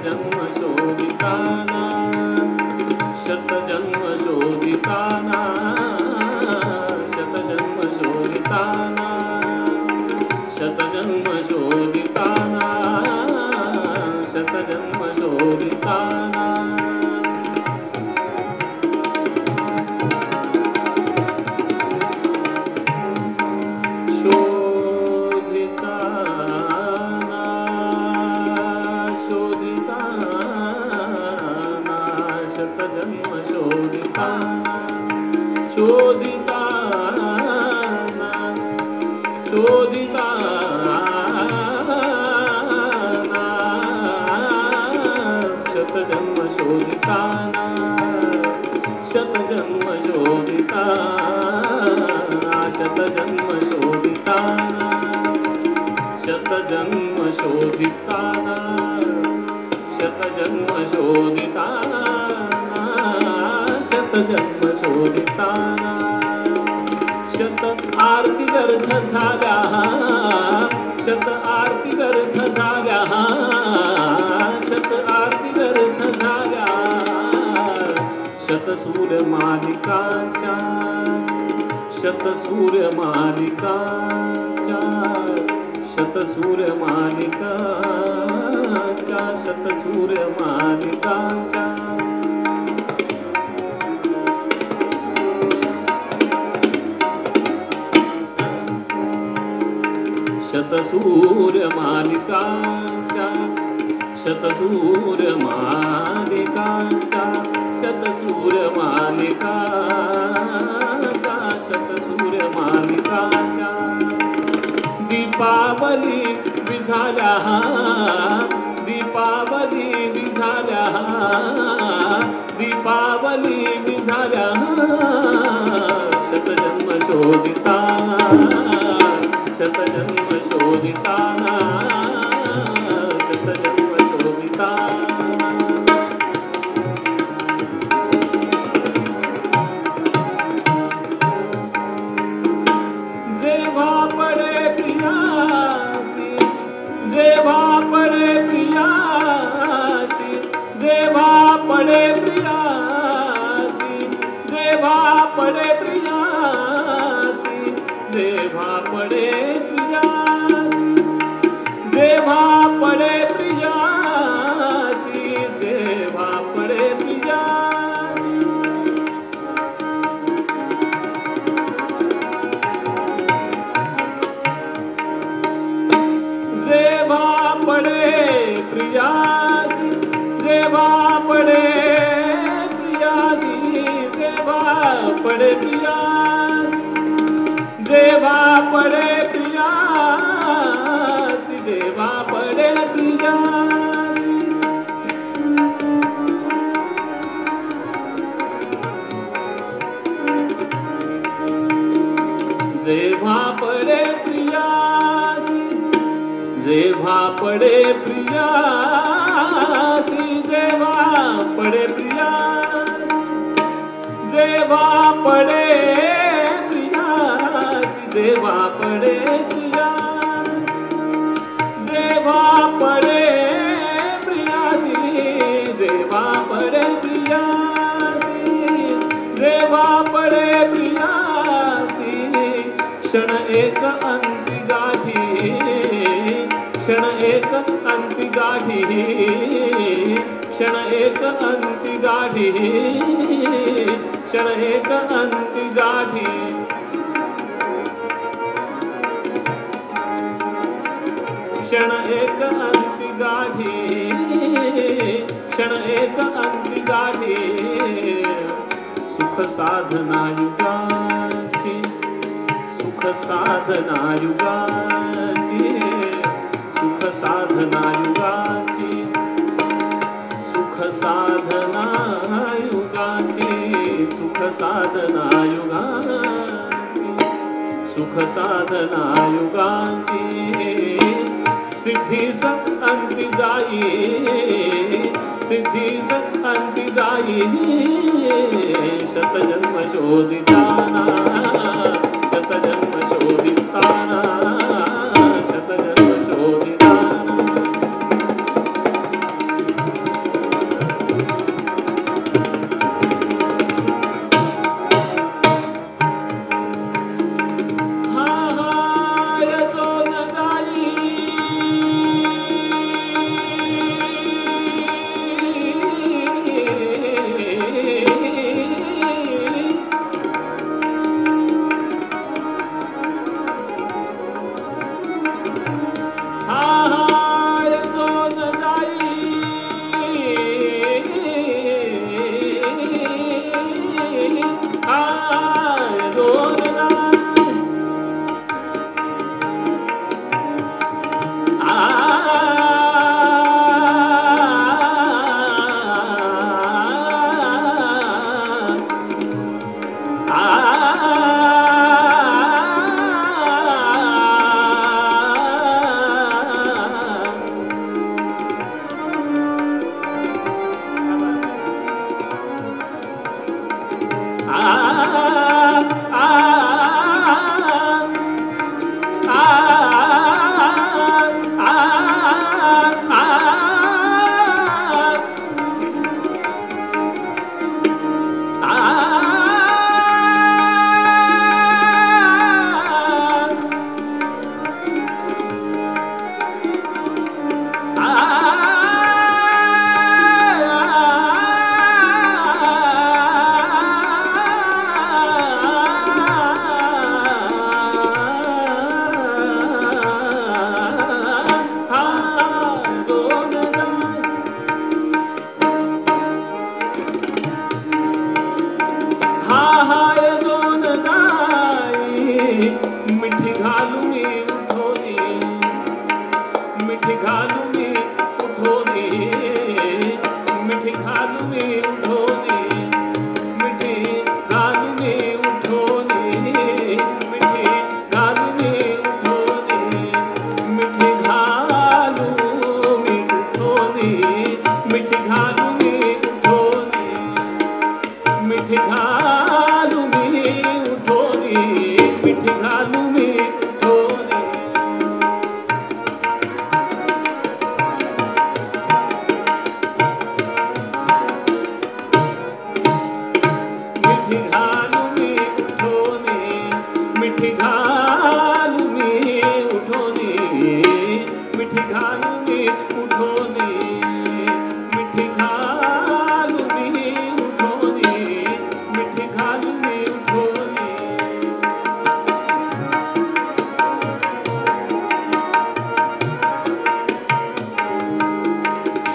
शतजन्म शोधिताना शतजन्म शोधिताना शतजन्म शोधिताना शतजन्म शोधिताना शतजन्म शोधिताना। शोधिताना शोधिताना शतजन्म शोधिताना शोधिताना शोधिताना शतजन्म शोधिताना शतजन्म शोधिताना शतजन्म शोधिताना शतजन्म शोधिताना शतजन्म शोधिताना शतजन्म शोधिताना। शत आरती व्यर्थ झाल्या शत आरती व्यर्थ झाल्या शत आरती व्यर्थ झाल्या शतसूर्य मालिकांच्या शतसूर्य मालिकांच्या शतसूर्य मालिकांच्या शतसूर्य मालिकांच्या। शतसूर्य मालिकांच्या शतसूर्य मालिकांच्या शतसूर्य मालिकांच्या शतसूर्य मालिकांच्या। दीपावली विझाल्या दीपावली विझाल्या दीपावली विझाल्या शतजन्म शोधिताना शतजन्म शोधिताना शतजन्म शोधिताना। जेव्हा पडे प्रियासी जेव्हा पडे प्रियासी जेव्हा पडे प्रियासी जेव्हा पडे प्रियासी जेव्हा पडे प्रियासी जेव्हा पडे प्रियासी जेव्हा पडे प्रियासी। जेव्हा पडे प्रियासी जेव्हा पडे प्रियासी जेव्हा पडे प्रियासी जेव्हा पडे प्रियासी जेव्हा पडे प्रियासी। जेव्हा पडे प्रियासी जेव्हा पडे प्रियासी जेव्हा पडे प्रियासी जेव्हा पडे प्रियासी जेव्हा पडे प्रियासी जेव्हा पडे प्रियासी जेव्हा पडे प्रियासी जेव्हा पडे प्रियासी। क्षण एक अंती गाठी क्षण एक अंती गाठी क्षण एक अंती गाठी क्षण एक अंती गाठी। क्षण एक अंती गाठी क्षण एक अंती गाठी। सुख साधना युगाची सुख साधना युगाची सुख साधना युगाची सुख साधना युगाची सुख साधना युगाची सुख साधना युगाची। सिद्धीस अंती जाई सिद्धीस अंती जाई शतजन्म शोधिताना शतजन्म शोधिताना शतजन्म शोधिताना। आ आ आ आ मिठी घालूनी उठोनी, मिठी घालूनी उठोनी, मिठी घालूनी उठोनी, मिठी घालूनी उठोनी, मिठी घालूनी उठोनी, मिठी घालूनी उठोनी, मिठी घालूनी उठोनी, मिठी घालूनी उठोनी, मिठी घालूनी उठोनी। मिठी घालूनी उठोनी, मिठी घालूनी उठोनी, मिठी घालूनी उठोनी, मिठी घालूनी उठोनी, मिठी घालूनी उठोनी।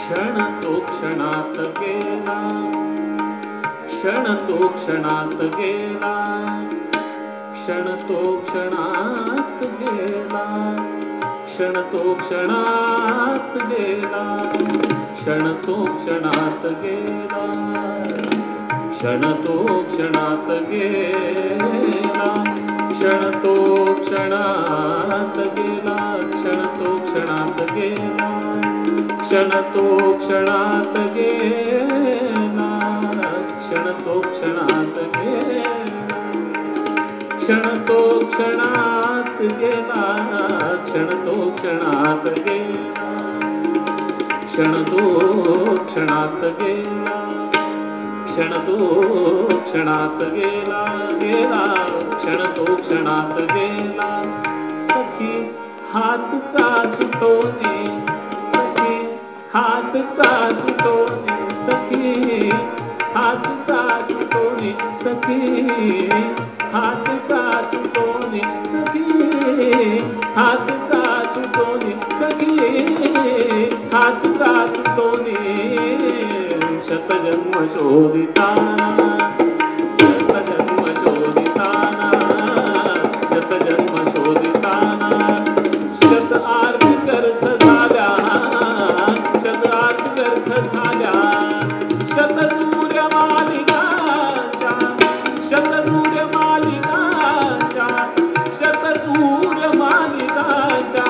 क्षण तो क्षणात गेला, क्षण तो क्षणात गेला, क्षण तो क्षणात गेला, क्षण तो क्षणात गेला, क्षण तो क्षणात गेला, क्षण तो क्षणात गेला, क्षण तो क्षणात गेला, क्षण तो क्षणात गेला, क्षण तो क्षणात गेला, क्षण तो क्षणात गेला, क्षण तो क्षणात गेला, क्षण तो क्षणात गेला, क्षण तो क्षणात गेला, क्षण तो क्षणात गेला गेला, क्षण तो क्षणात गेला। सखी हातचा सुटोने, सखी हातचा सुटोने, सखी हातचा सुटोने, सखी हातचा सुटोने, सखी हातचा सुटोने, सखी हातचा सुटोने। शतजन्म शोधिताना, शतजन्म शोधिताना, शतजन्म शोधिताना, शत आरती व्यर्थ झाल्या, शत आरती व्यर्थ झाल्या, शत सूर्य मालिकाच्या, शत सूर्य मालिकाच्या, शत सूर्य मालिकाच्या,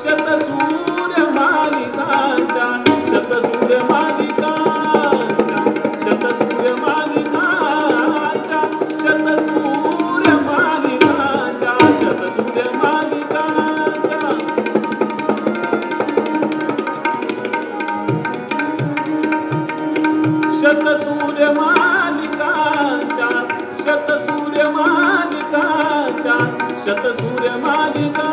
शत सूर्य मालिकाच्या, शत सूर्य मालिकाच्या, शत सूर्य मालिकाच्या, शत सूर्य मालिकाच्या, शत सूर्य मालिकाच्या। शत सूर्य मालिकाच्या, शत सूर्य मालिकाच्या, शत सूर्य मालिका।